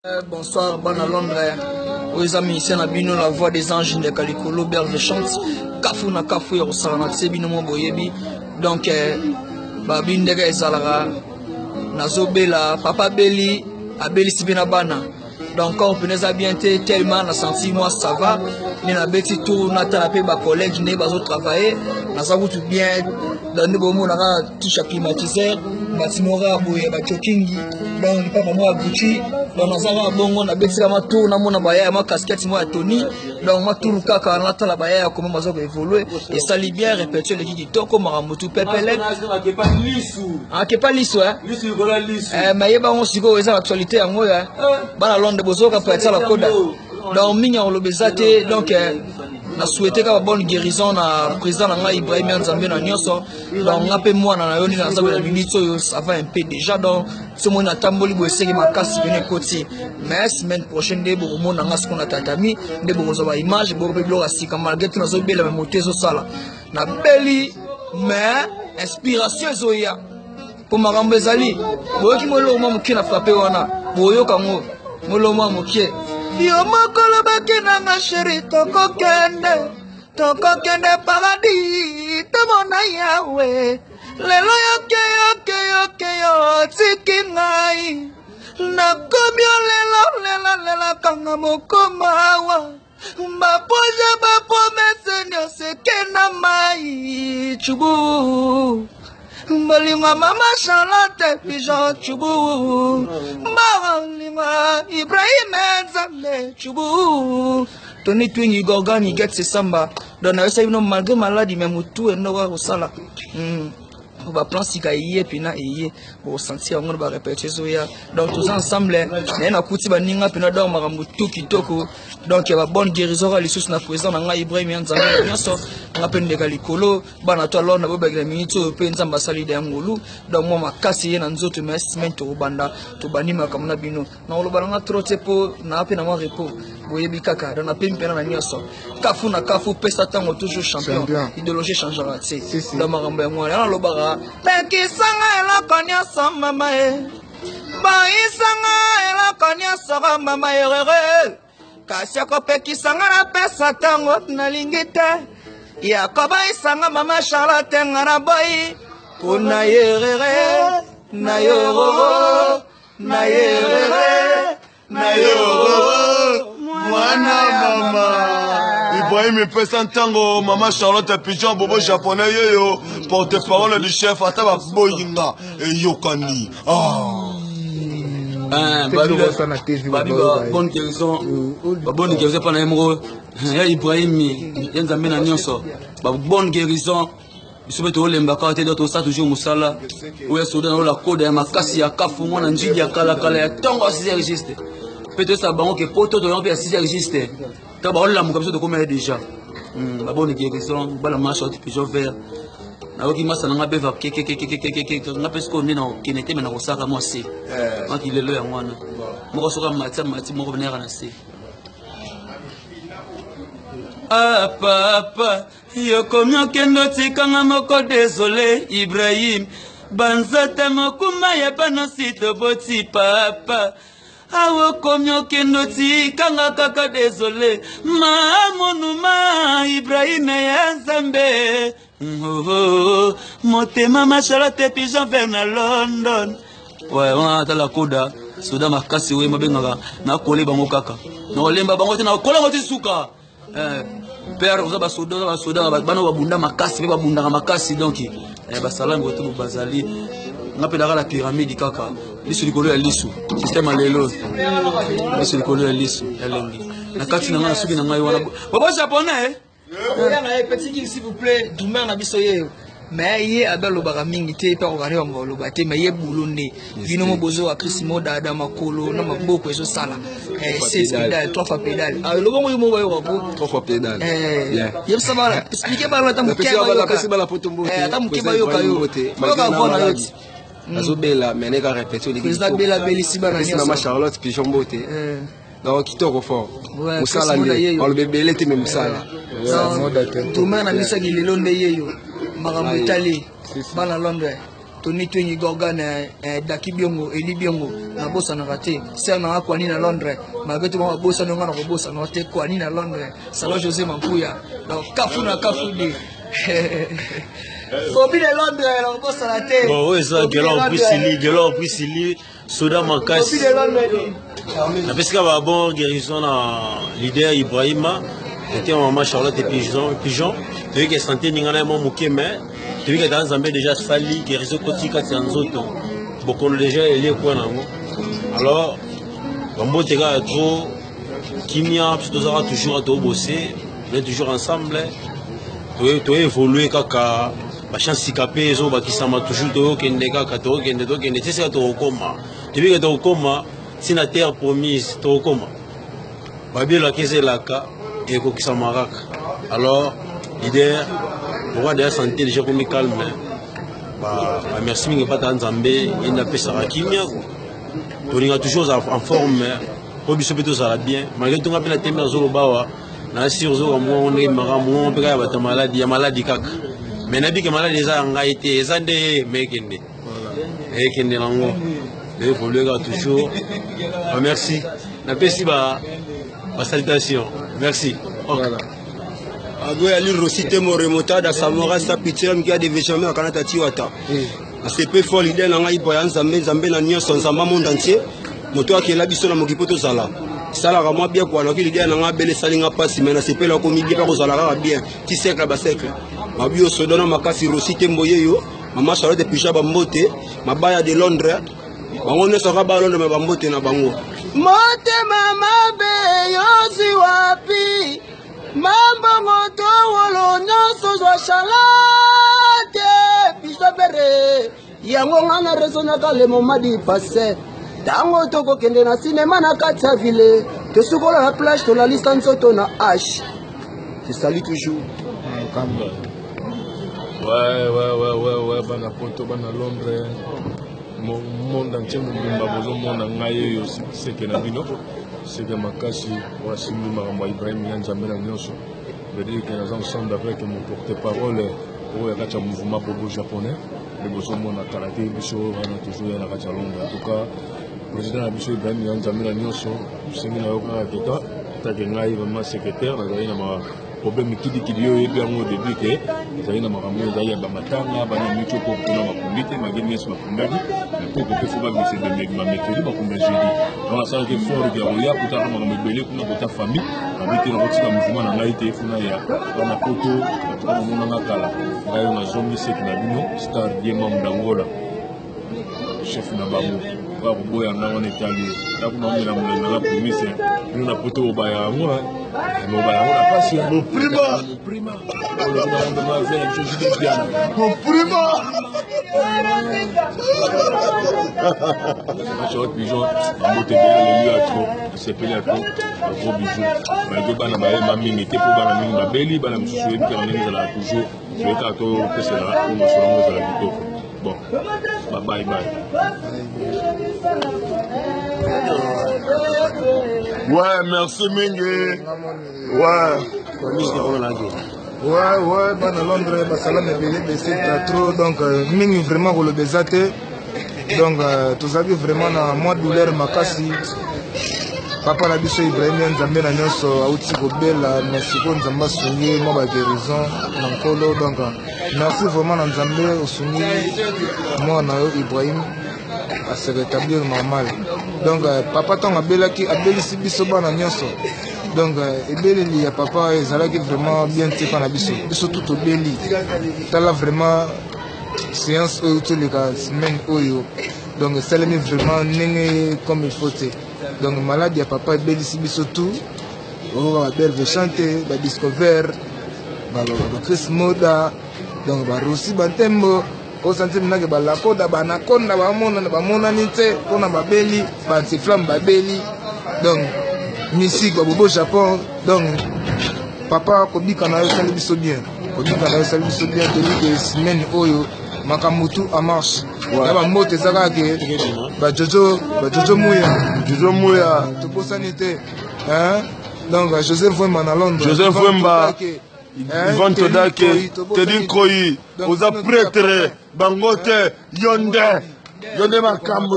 Bonsoir bana Londres oyo eza musicien na bino la voix des anges ndeka likolo berge chante kafu na kafu ya kosala na tie bino mo boyebi donc eh, babi ndeka ezalaka nazobela papa beli abelisi mpe na bana donc corps mpena eza bien te tellement na senti moi ça va nde nabeti tour natala mpe bacollègue nde bazotravaille naza kutu bien donc nde bomona kaka touche ya climatiseur mbati moko kaka boye bacokingi donc lipapa moko ya gucci donc naza kaka bongo nabetisaka mwa tour namona bayaya mwa casquette moko ya tony donc mwa tour kaka natala bayaya koma baza koevolue esali bien répétition eleki kitoko makambo tu pepele akepa lisu eh, mais yeba yango sikoyo eza actualité yango eh. Bana Londres bozoka pa la koda. Donc mingi ya koloba eza te donc eh, na souhaite kaka bonne guérison na président na ngai Ibrahim ya Nzambe na nyonso. Donc nga pe mwana na yo nde naza na minute oyo ça va un peu déjà donc soki omoni natamboli boye eseki makasi pene ekoti mais semaine prochaine nde bokomona nga sikoyo na tatami nde bokozwa ba image boko mpe biloko ya sika malgré tout nazobela me moto ezosala nabeli mais inspiration ezoya mpo makambo ezali boyoki mwa eloko mwa moke na frappe wana boyoka yango mwa eloko mwa moke yo moko lobaki nanga sheri tokokende tokokende paradis tomona yawe lelo yoke yoke yoke yo otiki ngai nakomi olela lela lela kanga mokomawa baproje bapromese nyonso ekenda mai chubu bolingo mama charlotte pigeon chubu bolingo ibrahim nzambe chubu tony twingi gorgani get sesamba donc nayebisaki bino malgré maladi me motu endoka kosala Po ba plan sika eye pena eye bokosentir yango na ba repetition ezoya donc toza ensemble naye nakuti baninga pena donc makambo tout kitoko donc ya ba bonne guérison kaka lisusu na président na ngai Ibrahim ya Nzambe na nyonso nga mpe ndeka likolo bana to alors na bobakela minute oyo mpe Nzambe asali da ngolu donc mwa makasi ye na nzoto mais semaine tokobanda tobandi makambo na bino nakoloba nanga trop te mpo naa mpe na mwa repos boyebi kaka donc napemi mpena na nyonso kafu na kafu pesa ntango toujours champion idéologie echangeaka te donc makambo yango wana nalobaka pekisanga eloko nyonso mama e boyisanga eloko nyonso mama erere kasi akopekisa nga napesa ntango nalingi te yakobayisa nga mama charlotte nga na boyi mpo na yerere na yororo na yerere na yo mwana mama Ibrahim epesa ntango mama Charlotte Pigeon bobo japonais yeyo porte parole du chef ata baboyi nga eyokani ah. Babi ba bonne guérison ba bonne guérison mpo na ye moko ya Ibrahim ya Nzambe na nyonso ba bonne guérison biso mpe tolemba kaka te donc tosala toujours mosala oyo ya soda na koda ya makasi ya kafu mwana njili ya kalakala ya ntongo ya 6 heures juste mpe toyesaka bango ke poto toyango mpe ya 6 heures juste ntango baolamuka biso tokoma ye déjà hmm, baboni guérison bala marche oti pigeon vert nayoki masa na nga beva kekekekekekeke nga mpe sikoyo nde nakokende te me nakosaka mwa se maki lelo yango wana moko soki amati amati moko nayaka na se ah papa Yokomi okende otikanga moko desole Ibrahim banzata mokumba ya bana si toboti papa awa okomi okende otikanga kaka desole mamonuma Ibrahim ya Nzambe oh, oh, motema mashala te pigeon vert na London ouais wana tala koda soda makasi oyo mabengaka nakole bango kaka nakolemba bango te nakola yango ti suka Eh, père oza basoda oza basoda bana babunda makasi mpe babundaka makasi donc eh, basalami kote bazali nga mpe naka na pyramide kaka lisu likolo ya lisu système ya lelo lisu likolo ya lisu elengi na kati na ngai na suki na ngai wana bobo japonais oya na ye petit king s'il vous plaît doumer na biso ye mais ye abe alobaka mingi te mpe akokani bango aloba te mais ye bulo nde bino mo bozoka chris modada makolo na maboko ezosala eh, six pédale trois fois pédale ah, lobongo yo moko bayoka ko trois fois pédale eh, yebisa bana explique bana ata moke bayoka eh, ata moke bayoka yo bayoka voix na yo ti hmm. azobela mais neka répétition président bela belisi bana nyonso mama Charlotte pigeon mbote Donc kitoko fort. Musala nde baloba ebele te me musala. Tourment na biso lelo nde yeyo makambo etali bana Londres. Tony Twengi Gorgan eh, eh, Daki Biongo Eli Biongo nabosanaka te sœur nanga Kwani na Londres malgré tout bango babosani nga nakobosana te Kwani na Londres Salon José Mampuya donc kafu na kafu de Bobi de Londres nakobosana te. Bon oyo eza Gelor Priscilli Gelor Priscilli soda makasi napesi kaka ba bon guérison na leader Ibrahima ete mama Charlotte Pigeon Pigeon toyoki sante ningana ye mwa moke mais toyoki ata Nzambe déjà asali guérison ekoti kati ya nzoto bokono déjà elie kwa na yango alors bambote kaka trop kimia biso tozalaka toujours tobose on est toujours ensemble toévolue kaka bachance sika mpe ezobakisama toujours toyokende kaka tokokende tokende ti sika tokokoma tobika tokokoma ntina terre promise tokokoma babelaka eza elaka ekokisama kaka alors leader lokwa deya santé deja komi calme bamerci mingi epata nzambe ye nde apesaka kimia tolinga toujours ozala en forme mpo biso mpe tozala bien malgré tonga mpe na tembe nazoloba awa na sur ozoka mongongo ndenge maka mongongo mpe kaka ya bato ya maladi ya maladi kaka mais nayebi ke maladi eza ya ngai te eza nde ye me ekende ekende nango evolue kaka toujours ah, merci napesi ba basalutation merci okay. voilà. Agoy Ali Rossi Temo Remontada Samora sa pitié mkia de jamais akanata tiwata. Asepe fort leader na ngai boya nzambe nzambe na nyonso nzambe monde entier. Moto akela biso na mokili po tozala. Salaka mwa bien kwa nakoki leader na ngai abele esali nga mpasi me nasepela komi bien mpe kozala kaka bien ti siècle ba siècle. Mabi osodona makasi Rossi Tembo yeyo mama Charlotte Pija bambote mabaya de Londres bango nyonso kaka ba Londres me bambote na bango. Motema mabe yozwi wapi mambongo to wolo nyonso zwa shalate biso bere yango nga na raisonnaka le moment du passé ntango tokokende na sinema na kati ya ville tosukola na plage tolalisa nzoto na h je salue toujours Ouais, ouais, ouais, ouais, ouais, bana poto, bana Londres, monde entier mobimba bozomona ngai oyo seke na bino seke makasi oyo asimbi makambo ya Ibrahim ya Nzambe na nyonso veut dire que naza ensemble avec mon porte-parole oyo ya kati ya mouvement bobo japonais nde bozomona kala te biso wana tozoya na kati ya Londres en tout cas président na biso Ibrahim ya Nzambe na nyonso tosengi na yo kaka keta take ngai vraiment secrétaire nazali na problème kidikidi yo oyebi yango au début ke ezali na makambo oyo ezali ya bamatanga bana miti okoko kuna bakundi te malgré nyonso bakundaki na poko mpe fo babimisa ebembe bamercredi bakunda jeudi donc nasalaki effort ya koya kotaka makambo ebele kuna kota famille nabi te nakotika mouvement na ngai te funa ya bana poto bato bamonanga kala ngai oyo nazongi seki na bino star diema mudangola chef na bango ba koboya nga wana etali ye ta kuna omela molangi nanga promise bino na poto obaya yango obaya yango na pasi moprima moprima moprima Charlotte Pigeon bambote ebele leli ya trop asepeli ya trop gros bisous malgré bana bayema mingi te mpo bana mingi babeli bana mosusu oyebi kaka ndenge ezalaka toujours toye kaka topesela mpo masolo yango ezala kitoko bon ba bye bye Ouais, merci mingi. Ouais. Ouais, ouais, bana Londres, basalama ebele bese trop donc euh, mingi vraiment koloba eza te donc euh, tozalaki vraiment na mwa douleur makasi papa na biso ibrahim ya nzambe na nyonso auti kobela mais sikoyo nzambe asungi ye mwa baguérison na nkolo donc merci vraiment na nzambe osungi mwana na yo ibrahim ase rétablir normal donc euh, papa ntango abelaki abelisi biso bana nyonso donc euh, ebeleli ya papa ezalaki vraiment bien te mpa na biso biso tu tobeli tala vraiment séance oyo toleka semaine oyo donc esalemi vraiment ndenge comme il faut te donc malade ya papa ebelisi biso tout oyoka babelve chante badiscover bachris moda donc barosi bantembo osanti minake balakoda banakonda bamonana bamonani te mpona babeli baantiflamme babeli donc misike babobo japon donc papa kobika na yo esali biso bien kobika na yo esali biso bien toyebi ke semaine oyo makambo tu en marche ya bambote eza kaka ke bajojo bajojo muya jojo muya tobosani te donc joseph wemba na londres joseph wemba. Ivan Todake, Teddy Nkoyi, oza prêtre, bango te, yo nde, yo nde makambo.